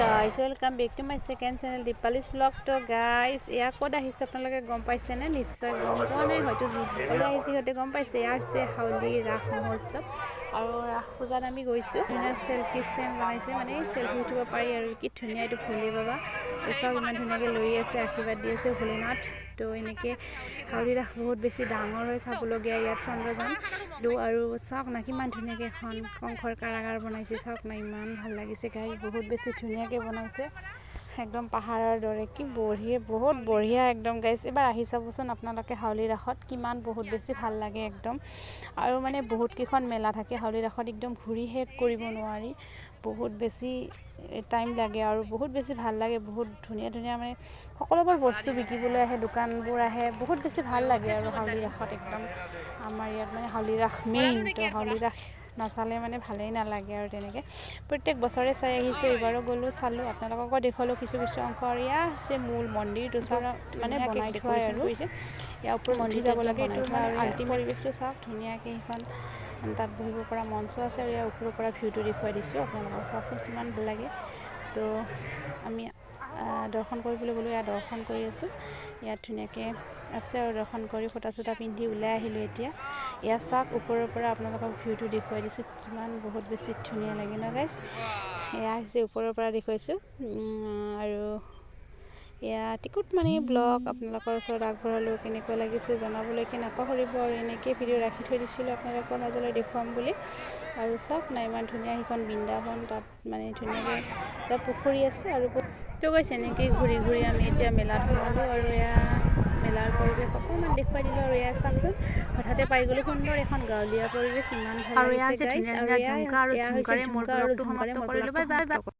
Guys, welcome back to my second channel, Dipali's vlog. তো guys, এয়া ক'ত আহিছে আপোনালোকে গম পাইছেনে? নিশ্চয় গম পোৱা নাই হয়তো। যিসকলে আহিছে সিহঁতে গম পাইছে। এয়া হৈছে হাউলি ৰাস মহোৎসৱ আৰু ৰাস পূজাত আমি গৈছোঁ। ধুনীয়া চেল্ফি ষ্টেণ্ড বনাইছে, মানে চেল্ফি উঠিব পাৰি। আৰু কি ধুনীয়া এইটো ভোলে বাবা! তো চাওক, ইমান ধুনীয়াকৈ লৰি আছে, আশীৰ্বাদ দি আছে ভোলেনাথ। তো এনেকৈ হাউলি ৰাস বহুত বেছি ডাঙৰ হয়, চাবলগীয়া ইয়াত চন্দ্ৰযান। তো আৰু চাওক না, কিমান ধুনীয়াকৈ এখন কংসৰ কাৰাগাৰ বনাইছে। চাওক না, ইমান ভাল লাগিছে গাইজ। বহুত বেছি ধুনীয়াকৈ বনাইছে, একদম পাহাৰৰ দৰে। কি বঢ়িয়া, বহুত বঢ়িয়া একদম। গাইজ, এবাৰ আহি চাবচোন আপোনালোকে হাউলি ৰাসত, কিমান বহুত বেছি ভাল লাগে একদম। আৰু মানে বহুতকেইখন মেলা থাকে হাউলি ৰাসত, একদম ঘূৰি শেষ কৰিব নোৱাৰি, বহুত বেছি টাইম লাগে আৰু বহুত বেছি ভাল লাগে। বহুত ধুনীয়া ধুনীয়া মানে সকলোবোৰ বস্তু বিকিবলৈ আহে, দোকানবোৰ আহে, বহুত বেছি ভাল লাগে। আৰু হাউলি ৰাসত একদম আমাৰ ইয়াত মানে হাউলি ৰাস মেইন। তো হাউলি ৰাস নাচালে মানে ভালেই নালাগে। আৰু তেনেকৈ প্ৰত্যেক বছৰে চাই আহিছোঁ, এইবাৰো গ'লোঁ, চালোঁ, আপোনালোককো দেখুৱালোঁ কিছু কিছু অংশ। আৰু এয়া হৈছে মূল মন্দিৰটো, চাওক, মানে বনাই থোৱাই। আৰু ইয়াৰ ওপৰত মন্দিৰ যাব লাগে। এইটো মানে আল্টিমেট পৰিৱেশটো চাওক, ধুনীয়াকৈ সেইখন তাত বহিব পৰা মঞ্চ আছে। আৰু ইয়াৰ ওপৰৰ পৰা ভিউটো দেখুৱাই দিছোঁ আপোনালোকক, চাওকচোন কিমান ভাল লাগে। তো আমি দৰ্শন কৰিবলৈ গ'লোঁ, ইয়াত দৰ্শন কৰি আছোঁ। ইয়াত ধুনীয়াকৈ আছে আৰু দৰ্শন কৰি ফটা চোটা পিন্ধি ওলাই আহিলোঁ এতিয়া। ইয়াত চাওক, ওপৰৰ পৰা আপোনালোকক ভিউটো দেখুৱাই দিছোঁ, কিমান বহুত বেছি ধুনীয়া লাগে ন গাইজ? এয়া হৈছে ওপৰৰ পৰা দেখুৱাইছোঁ। আৰু এয়া টিকুট মানি ব্লগ আপোনালোকৰ ওচৰত আগবঢ়ালোঁ। কেনেকুৱা লাগিছে জনাবলৈকে নাপাহৰিব। আৰু এনেকৈ ভিডিঅ' ৰাখি থৈ দিছিলোঁ আপোনালোকৰ মাজলৈ দেখুৱাম বুলি। আৰু চাওক না, ইমান ধুনীয়া সেইখন বৃন্দাবন, তাত মানে ধুনীয়াকৈ এটা পুখুৰী আছে। আৰু তো গাইজ, এনেকেই ঘূৰি ঘূৰি আমি এতিয়া মেলাত সোমালোঁ আৰু এয়া মেলাৰ পৰিৱেশ অকণমান দেখুৱাই দিলোঁ। আৰু এয়া চাওকচোন, হঠাতে পাই গ'লোঁ সুন্দৰ এখন গাঁৱলীয়া পৰিৱেশ, ইমান ভাল আৰু এয়া লাগিছে হৈছে গাইজ। ধুনীয়া আৰু ধুনীয়া এয়া ঝুমকা আৰু এয়া হৈছে ঝুমকাৰে মোৰ ঝুমকা আৰু ব্লগটো ঝুমকাৰে সমাপ্ত মোৰ কৰিলোঁ। ব্লগটো বাই বাই। সমাপ্ত।